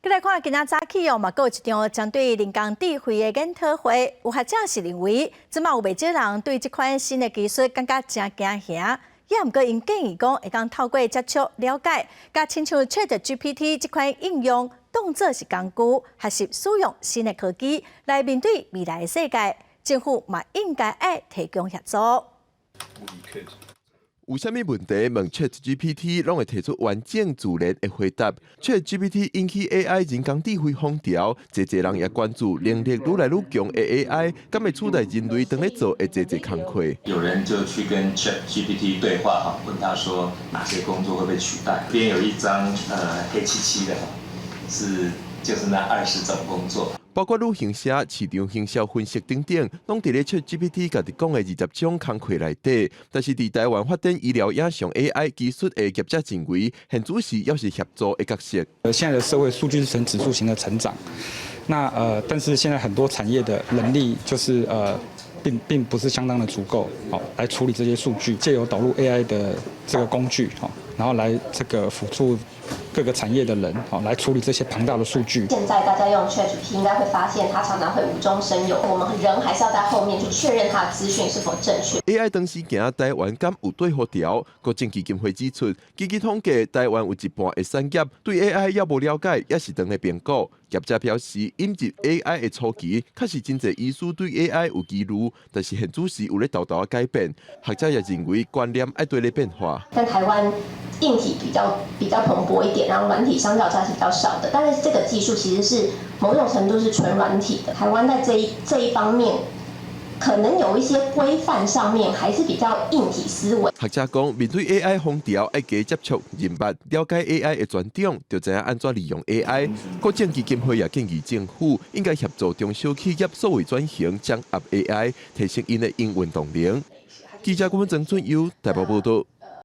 來看今仔早起哦，嘛閣有一場針對人工智慧的研討會，有學者是認為，這馬有袂少人對這款新的技術感覺誠驚嚇，也毋過𪜶建議講，會當透過接觸了解，共親像 ChatGPT 這款應用當做是工具，學習使用新的科技來面對未來的世界，政府嘛應該愛提供協助。有啥物問題問 ChatGPT，攏會提出完整自然的回答。ChatGPT 引起 AI 人工智慧風潮，濟濟人也關注能力愈來愈強的 AI，敢會取代人類當咧做的濟濟工課。有人就去跟 ChatGPT 對話哈，問他說哪些工作會被取代？邊有一張黑漆漆的，是就是那20種工作。包括旅行社、市場行銷分析等等，攏佇咧 ChatGPT 家己講的20種工課內底。但是佇台灣發展醫療影像 AI 技術的業者認為，現此時猶是協助的角色。現在的社會數據是呈指數型的成長，那但是現在很多產業的能力就是並不是相當的足夠，好來處理這些數據，借由導入 AI 的這個工具，好，然後來這個輔助各個產業的人，好來處理這些龐大的數據。現在大家用 ChatGPT 應該會發現，它常常會無中生有，我們人還是要在後面去確認它的資訊是否正確。 AI 當時行台灣敢有對予著？國政基金會指出，根據統計，台灣有一半的產業對 AI 猶無了解，抑是當咧評估。業者表示，引入 AI 的初期，確實真濟醫師對 AI 有疑慮，但是現此時有咧沓沓改變。學者也認為觀念愛綴咧變化。但台灣硬體比較蓬勃一點，然後軟體相較之下是比較少的。但是這個技術其實是某種程度是純軟體的。台灣在這一方面，可能有一些規範上面還是比較硬體思維。學者講，面對 AI 風潮，愛加接觸、認捌、了解 AI 的全長，就知影按怎利用 AI。國政基金會也建議政府應該協助中小企業數位轉型，掌握 AI，提升𪜶的營運動能。記者顧問曾俊優台北報道。